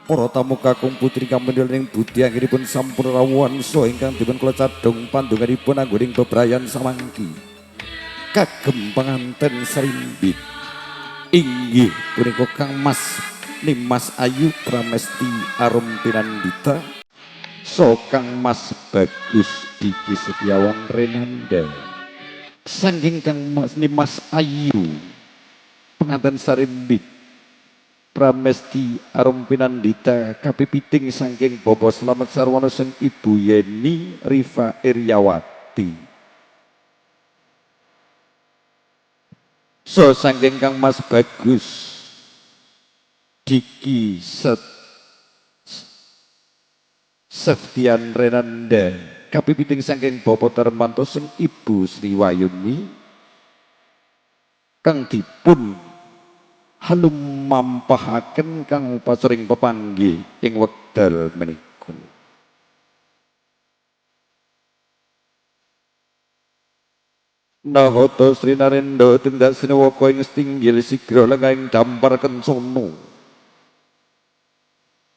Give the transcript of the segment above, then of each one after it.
Para tamu kakung putri kamendhil ing budi anggenipun sampun rawuhan saha ingkang dipun kula cadhong pandonganipun anggoning bebrayan samangki. Kagem panganten sarimbit. Inggih punika Kang Mas Nimas Ayu Pramesti Arum Pinandita saha Kang Mas Bagus Diki Setiawan Renanda. Saking Kang Mas Nimas Ayu penganten sarimbit Pramesti Arum Pinandita kapipiting saking Bapak Slamet Sarwono sing Ibu Yeni Rifa Iryawati. So saking Kang Mas Bagus Diki Seftian Renanda kapipiting saking Bapak Darmanto sing Ibu Sri Wayuni kang dipun halumampahaken kang pasoring pepanggih ing wekdal menika. Nahata Sri Narendra tindak sinewaka ing setinggil sigra lengahing dampar kencana.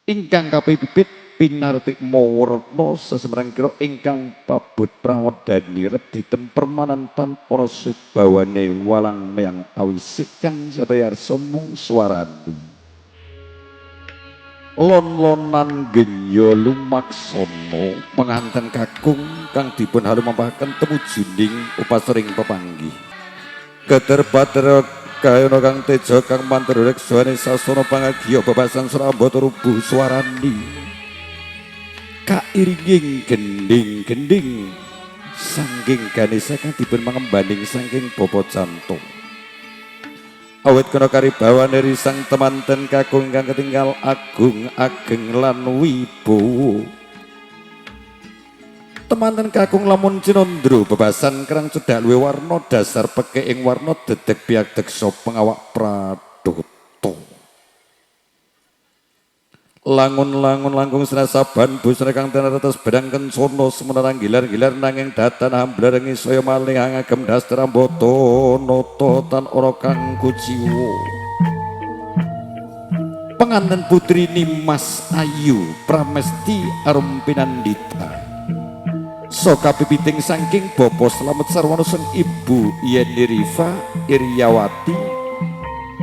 Ingkang kapipipit pinarti mawarna sesemerang kira ingkang pabut prawedani reditem permanan tanpa subawane walang meyang awisik kang satayarsa mung swarani. Lon-lonan genyo lumaksana penganten kakung kang dipun halumampahaken tumujuning upasaring pepanggih. Geter bathara kayana kang teja kang mantra reksane sasana pangagiya babasan surambata rubuh swarani. Kairinging gending-gending saking Ganesha kang dipun mangembaning saking Bapa Jantung. Awit kena karibawane risang temanten kakung kang ketinggal agung ageng lan wibowo. Temanten kakung lamun cinondro bebasan kerang cedhak luwe warna dasar peke ing warna dedeg biak deksa pengawak pradata. Langun-langun langkung serasaban busana kang tenar atas bedang kencana semenarang gilar-gilar nanging datan hamblarengi saya maling ngagem daster ambata nata tan ora kang kuciwa. Penganten putri Nimas Ayu Pramesti Arum Pinandita soka pipiting saking Bapak Slamet Sarwono sing Ibu Yeni Rifa Iryawati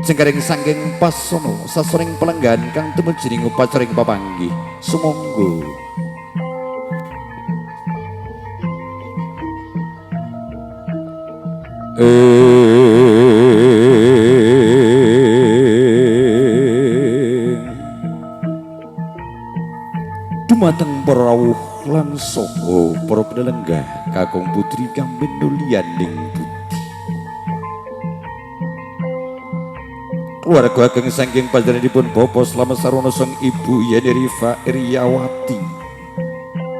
jengkaring saking pasono sasoring pelenggan kang tumujuning upacaring papanggih. Sumangga. Dumateng para rawuh lan saha para penelenggah kakung putri kang minulyaning budi. Keluarga ageng saking panjenenganipun Bapak Slamet Sarwono sang Ibu Yeni Rifa Iryawati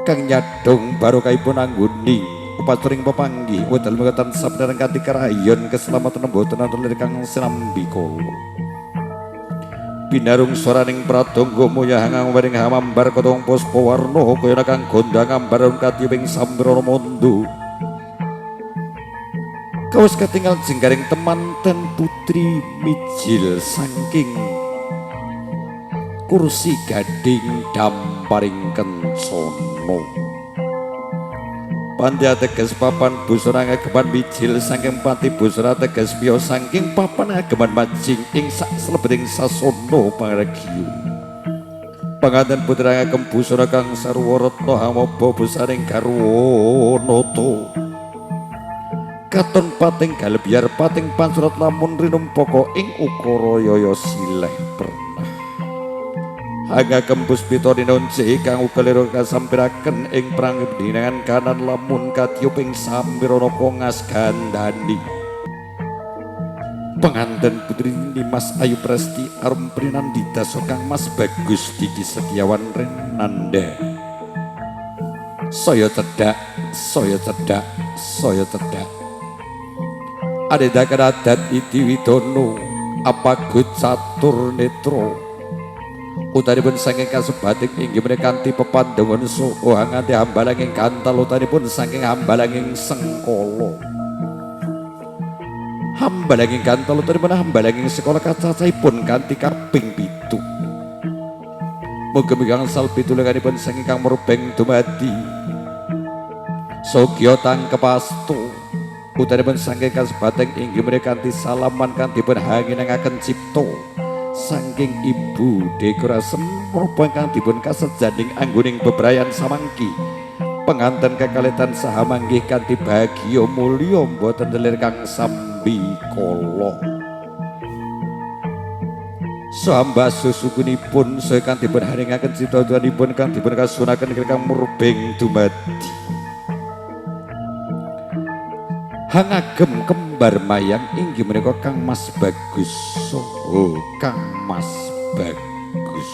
kang nyadong barokahipun anggoni upacaring pepanggih wedal mekaten sabdaran kanthi karayon keselamatan mboten wonten kang sinambi kala. Binarung swaraning pradangga moyah ngawering hamambar kotong puspa warna kaya kang gondang ambar katiyuping sambrana mondo. Kawas ketinggal jenggaring temanten putri mijil saking kursi gading damparing kencana. Pandya teges papan busana ngageman mijil saking pati busana teges piyo saking papan ngageman majing ing sak selebeting sasana pangregyo. Panganten putra ngagem busana kang sarwa retna hamaba busaning garwa nata. Katon pating galebyar pating pansurat lamun rinumpaka ing ukara yaya sileh pernah. Hangagem puspita ninonce kang uga lira kasampiraken ing prang dinangan kanan lamun katiyuping sambirana kongas gandani. Penganten putri Nimas Ayu Presti Arum Prinandita Kang Mas Bagus Diki Setiawan Renanda. Saya cedhak, saya cedhak, saya cedhak. Adedakan adat iti widono apagut catur netra. Utanipun saking kasebating inggih menika kanthi pepandhangan saha nganti hambalanging gantal utanipun saking hambalanging sengkala. Hambalanging gantal utanipun hambalanging sekolah kacacahipun kanthi kaping 7. Mugi-mugi angsal pitulunganipun saking Kang Murbeng dumadi. Sogya tangkepastu utanipun saking kasebateng inggih menika kanthi salaman kang dipun hanginangaken cipta saking Ibu Dekorasem menapa ingkang dipun kasejaning anggoning bebrayan samangki. Penganten kekalih tansah manggih kanthi bahagia mulya mboten delir kang sambi kala. Samba susukunipun saha kang dipun haringaken cita-citanipun kang dipun kasunaken kang murbeng dumadi. Hangagem kembar mayang inggih menika Kang Mas Bagus saha Kang Mas Bagus.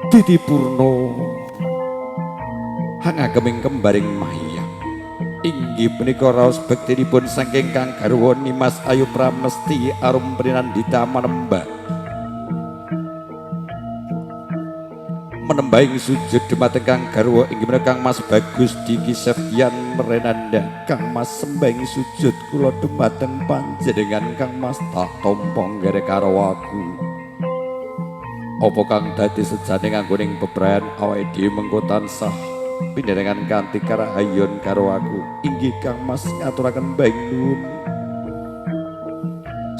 Titipurna hangageming kembaring mayang inggih menika raos bektinipun saking kang garwa Nimas Ayu Pramesti Arum Prinandita manembah. Menembahing sujud dumateng kang garwa inggih menika Kang Mas Bagus Diki Septian Merenanda. Kang Mas sembahing sujud kula dumateng panjenengan Kang Mas tak tampa nggere karo aku. Apa kang dadi sejane nganggoning bebrayan awake dhewe mengko tansah pindangan kanthi karahayon karo aku. Inggih Kang Mas ngaturaken baing nuwun.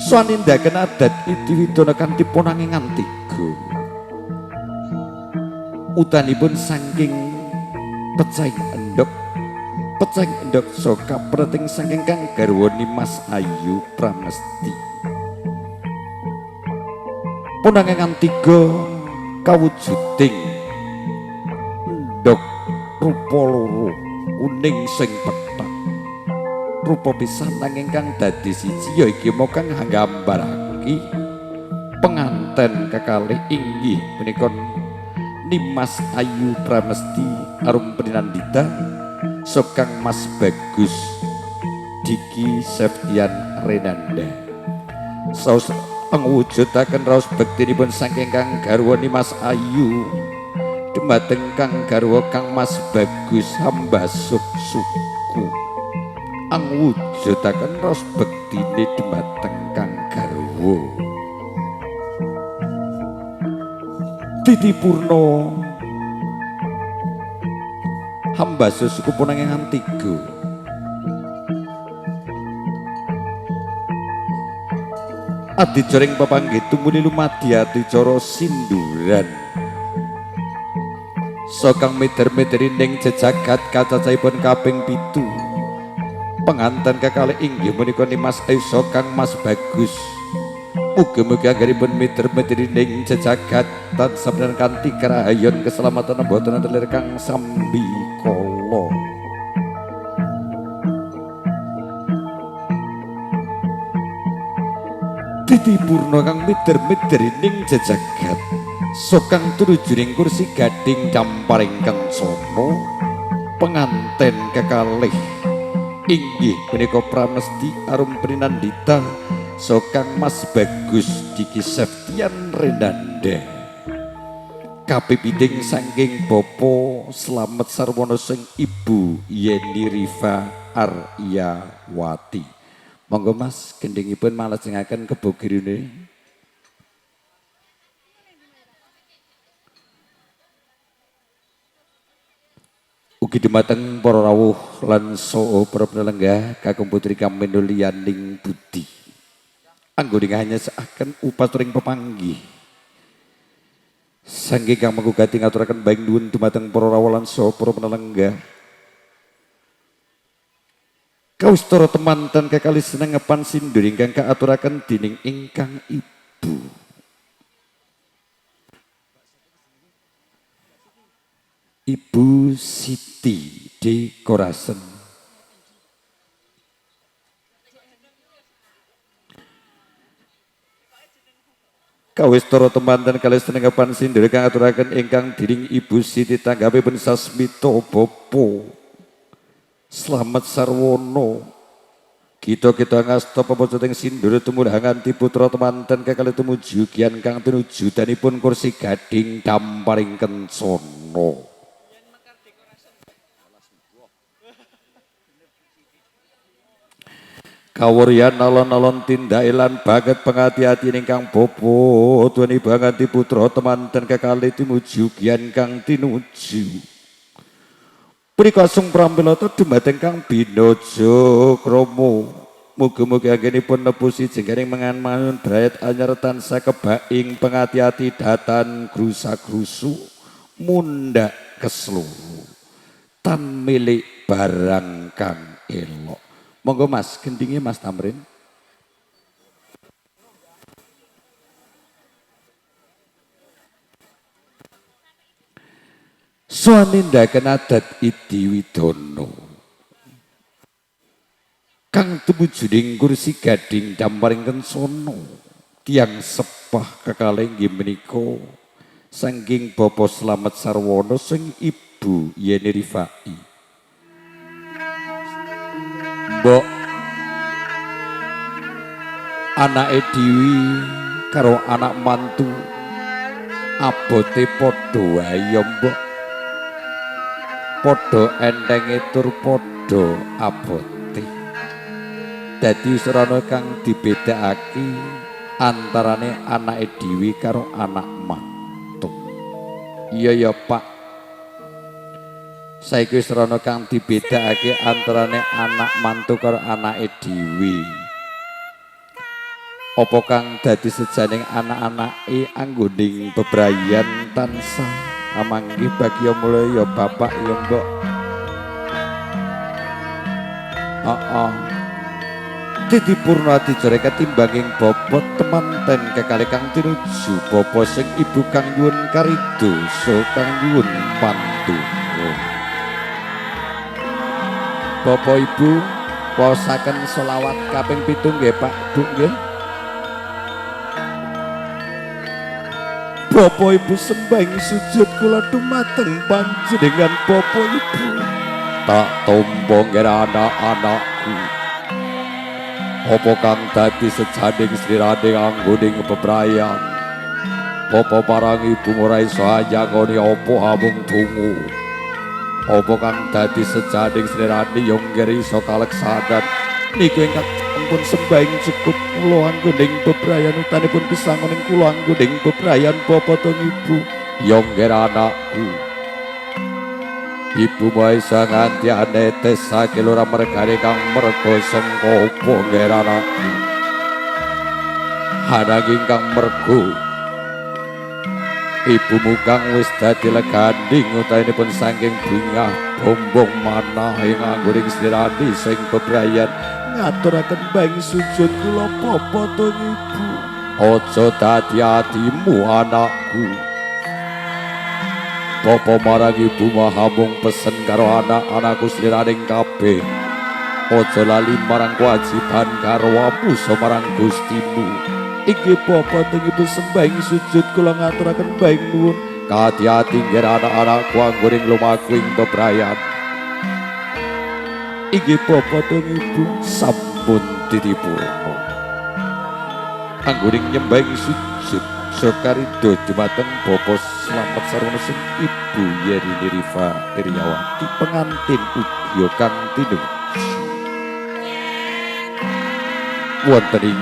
Swanindaken adat idi widana kanthi ponangingan tiga. Utanipun saking pecahing endhog, pecahing endhog soka preting saking kang garwa Nimas Ayu Pramesti. Ponangingan tiga kawujuding endhog rupa loro kuning sing pethak rupa pisan nanging kang dadi siji ya iki mau kang nggambarake penganten kekalih inggih menika Nimas Ayu Pramesti Arum Prinandita Sokang Mas Bagus Diki Septian Renanda. Saos angwujudaken raos bektinipun saking kang garwa Nimas Ayu dumateng kang garwa Kang Mas Bagus hambasuk suku. Angwujudaken raos bektine dumateng kang garwa. Titipurna hambasa suku ponangan tiga. Adicara ing papanggih tumuli lumadi adicara sinduran. Sokang meder-mederi ning jejagat kacacahipun kaping 7. Penganten kekalih inggih menika Nimas Ayu Kang Mas Bagus. Mugi-mugi anggenipun meder-mederi ning jejagat tansah kanthi karahayon keselamatan mboten wonten lir kang sambi kala. Titipurna kang meder-mederi ning jejagat sokang tumuju ning kursi gading camparing kencana penganten kekalih inggih menika Pramesti Arum Prinandita Sokang Mas Bagus Diki Septian Renanda. Kapipiting saking Bapak Slamet Sarwono sing Ibu Yeni Rifa Aryawati. Monggo Mas gendhingipun malajengaken kebo girine. Ugi dumateng para rawuh lan saha para penelenggah kagem putri kaminulianing budi. Anggone hanya seakan upaturing pepanggih. Saking kang manggugati ngaturaken baing nuwun dumateng para rawuh lan saha para penelenggah. Kaustara temanten kekalih senengepan sindur ingkang kaaturaken dening ingkang ibu. Ibu Siti Dekorasen. Kawistara temanten kalih senengepan sindur ingkang aturaken ingkang dening Ibu Siti tanggapipun Sasmito Bapak Slamet Sarwono. Kita-kita ngasta pepocoting sindur tumurah nganti putra temanten kekalih tumuju kian kang tinuju danipun kursi gading damparing kencana. Kawuryan alon-alon tindake lan banget pengati-ati ingkang bapa tuwani banganti putra temanten kekalih tumuju gian kang tinuju. Punika sung prampilata dumateng kang binaja krama. Mugi-mugi anggenipun nepusi jenggaring mengan-mangun brayat anyar tansah kebaing pengati-ati datan grusa-grusu mundhak kesluru tan milik barang kang elok. Monggo Mas, gendinge Mas Tamrin. Swanindaken adat Idi Widono kang tumuju ing kursi gading damparing kencana tiyang sepah kekalih inggih menika saking Bapak Slamet Sarwono sing Ibu Yeni Rifai. Mbok anake Dewi karo anak mantu abote padha wae ya mbok, padha entenge tur padha abote. Dadi sarana kang dibedakake antarane anake Dewi karo anak mantu. Iya ya Pak, saiki wis ana kang dibedakake antarane anak mantu karo anake dhewe. Apa kang dadi sejaning anak-anake anggoning bebrayan tansah amanggih bagya mulya ya bapak ya mbok. Heeh. Titi purna dijore ketimbanging bobot temanten kekalih kang tinuju bapa sing ibu kang nyuwun karido so kang nyuwun pandonga. Bapak Ibu waosaken selawat kaping 7 nggih Pak Bu nggih. Bapak Ibu sembah sujud kula dumateng panjenengan Bapak Ibu. Tak tampa nggih anak-anakku. Apa kang dadi sejaning sliraning anggoning bebrayan. Bapa marang ibu ora iso anyangoni apa amung donga. Apa kang dadi sejaning slirane yo nggih iso kaleksanan. Niku ingkang ampun sembahing cukup kula anggoning bebrayan utanipun pisangoning kula anggoning bebrayan bapa tur ibu. Yo nggih anakku. Ibu maesa nganti anetesake lora mergane kang merga sangka apa nggih anakku. Ananging kang mergo ibumu kang wis dadi leganding utaminipun saking bingah bombong manah ing anggoning slirani sing bebrayan ngaturaken bang sujud kula bapa tur ibu. Aja dadi atimu anakku. Bapa marang ibu mahamung pesen karo anak-anakku sliraning kabeh. Aja lali marang kewajiban garwamu so marang Gustimu. Inggih bapa tur ibu sembahing sujud kula ngaturaken baing nuwun. Kati-ati nggih anak-anakku anggoning lumaku ing bebrayan. Inggih bapa tur ibu sampun titipurna. Anggoning nyembahing sujud sokarido dumateng Bapa Slamet Sarwono sing Ibu Yerini Rifa Iryawati pengantin ugi kang tinuju. Wonten ing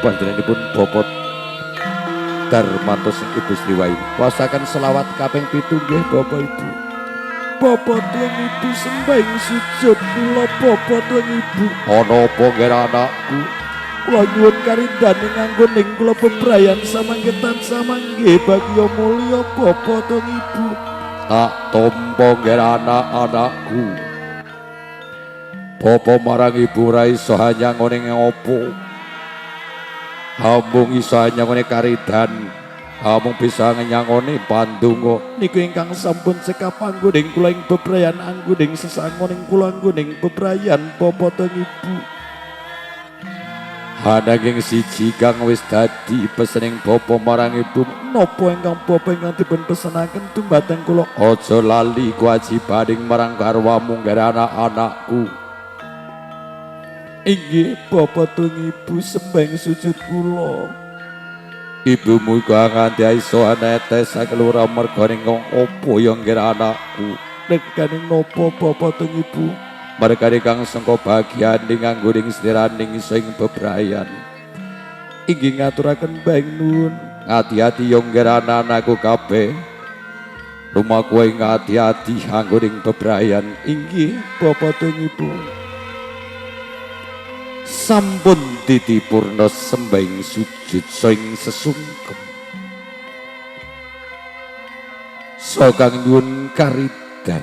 panjenenganipun Bapak Darmanto sing Ibu Sriwayu. Waosaken selawat kaping 7 nggih Bapak Ibu. Bapak tuwin ibu sembahing sujud kula bapa tuwin ibu. Ana apa nggih anakku? Kula nyuwun karidane nganggoning kula bebrayan samangke tansah manggih bagya mulya bapa tuwin ibu. Tak tampa nggih anak-anakku. Bapa marang ibu ora iso nyangone ngopo. Amung iso nyangone karidan, amung bisa nyangone pandonga. Niku ingkang sampun cekap anggoning kula ing bebrayan anggoning sesangoning kula anggoning bebrayan bapa tur ibu. Ananging siji kang wis dadi pesening bapa marang ibu, napa ingkang bapa ingkang dipun pesenaken dumateng kula? Aja lali kewajibaning marang garwamu nggih anak-anakku. Inggih bapa tur ibu sembahing sujud kula. Ibumu iku nganti iso netes sakelura merga ning opo ya nggih anakku. Nekane napa bapa tur ibu? Margane kang sengko bagianing anggoning sliraning sing bebrayan. Inggih ngaturaken baing nuwun. Ngati-ati yo anakku kabeh. Lumaku ing ati-ati anggoning bebrayan. Inggih bapa tuwin ibu. Sampun titipurna sembahing sujud sing sesungkem. Sokang nyuwun karidan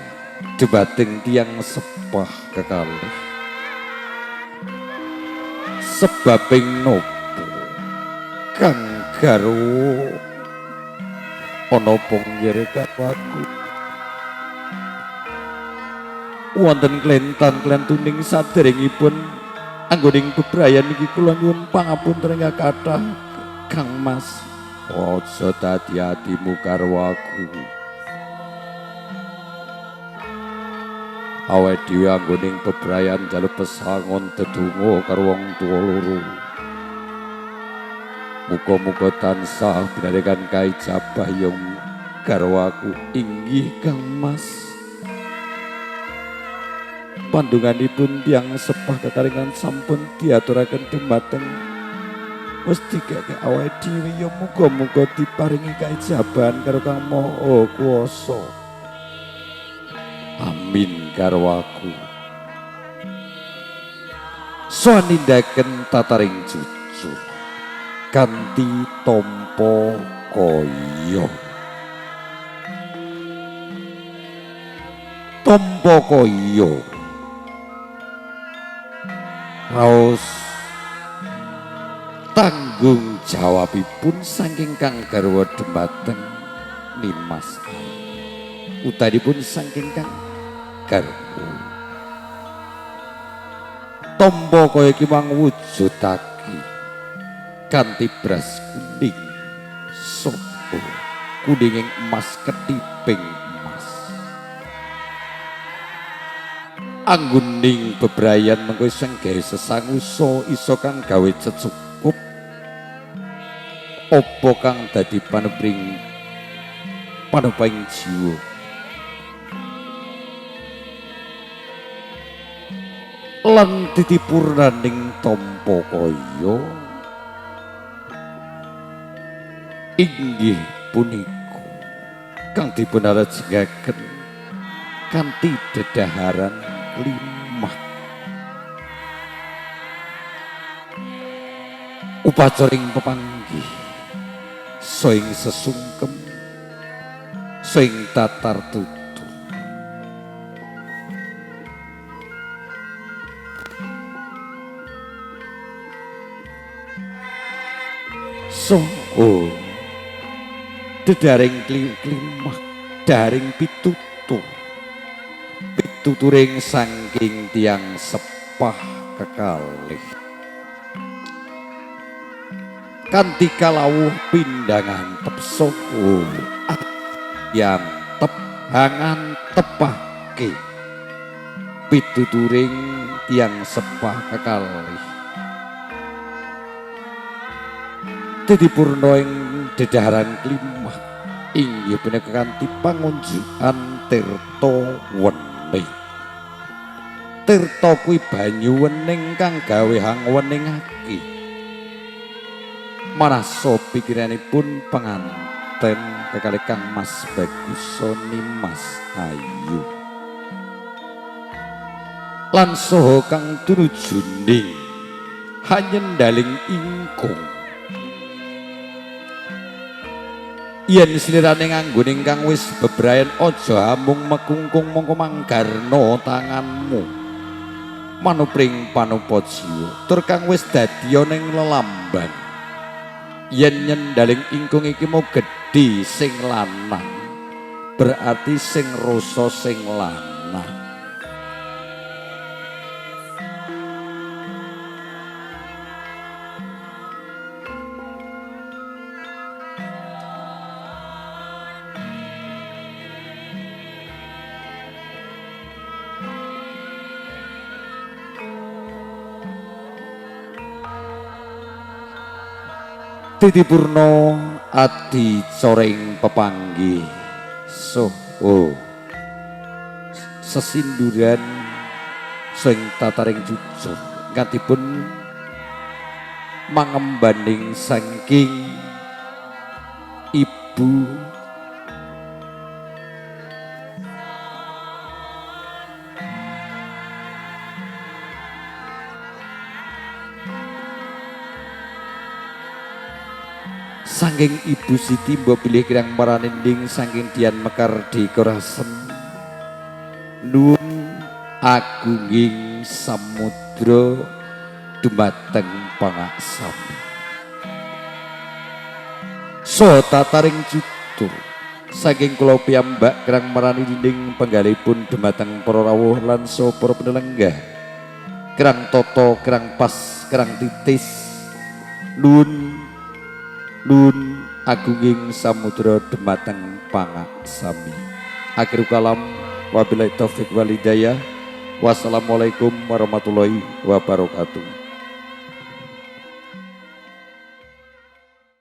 dhumateng tiyang sepah kekalih. Sebabing nopo kang garwa ana ponggir karo aku. Wonten klentan-klentuning saderengipun anggoning bebrayan iki kula nyuwun pangapunten ingkang kathah Kang Mas. Aja dadi atimu karo aku. Awake dhewe anggoning bebrayan njaluk pesangon dedonga karo wong tuwa loro. Muga-muga tansah binarikan kaijabah yung garwaku. Inggih Kang Mas. Pandunganipun tiyang sepah kekaringan sampun diaturaken dumateng wis dikeke awake dhewe ya muga-muga diparingi kaijabahan karo Kang Maha Kuwasa. Amin garwaku. So nindaken tataring jujur kanthi tampa kaya. Tampa kaya raos tanggung jawabipun saking kang garwa dhumateng Nimas utawi saking kang garwa. Tampa kaya iki mangwujudake kanthi beras kuning sopo kuninging emas ketiping emas. Angguning bebrayan mengko sing gawe sesangusa iso kang gawe cecukup apa kang dadi panepring panepaing jiwa. Lan titipurnaning tampa kaya inggih punika kang dipunarajengaken kanthi dedaharan limah. Upacaring pepanggih sing sesungkem sing tatar tutur. So oh dedaring klimah daring pitutur pituturing saking tiyang sepah kekalih kanthi kalawuh pindangan tepso yang tep hangan tepake pituturing tiyang sepah kekalih titipurna ing dedaharan klimah inggih punika kanthi pangunjukan tirta wening. Tirta kuwi banyu wening kang gawe hang weningake manasa pikiranipun penganten kekalih Kang Mas Bagus Nimas Ayu lan saha kang tunujuning hanyendaling ingkung. Yen slirane nganggo ingkang wis bebrayan aja amung mekungkung mongko manggarna tanganmu manupring panupa jiwa tur kang wis dadi ning lelamban. Yen nyendaling ingkung iki mau gedhi sing lanang berarti sing rasa sing lanang. Titipurna adi coring pepanggih soho sesinduran Sing tataring jujur ngatipun mangembaning saking Ibu saking Ibu Siti mbok bilih kirang maraninding saking Dian Mekar di Korasem nuwun agunging samudra dumateng pangaksami. So tataring jutur saking kula piyambak kirang marani dinding penggalipun dumateng para rawuh lan saha para penelenggah kirang tata kirang pas kirang titis nuwun nuwun agunging samudra dumateng pangaksami. Akhirul kalam wabillahi taufik wal hidayah. Wassalamualaikum warahmatullahi wabarakatuh.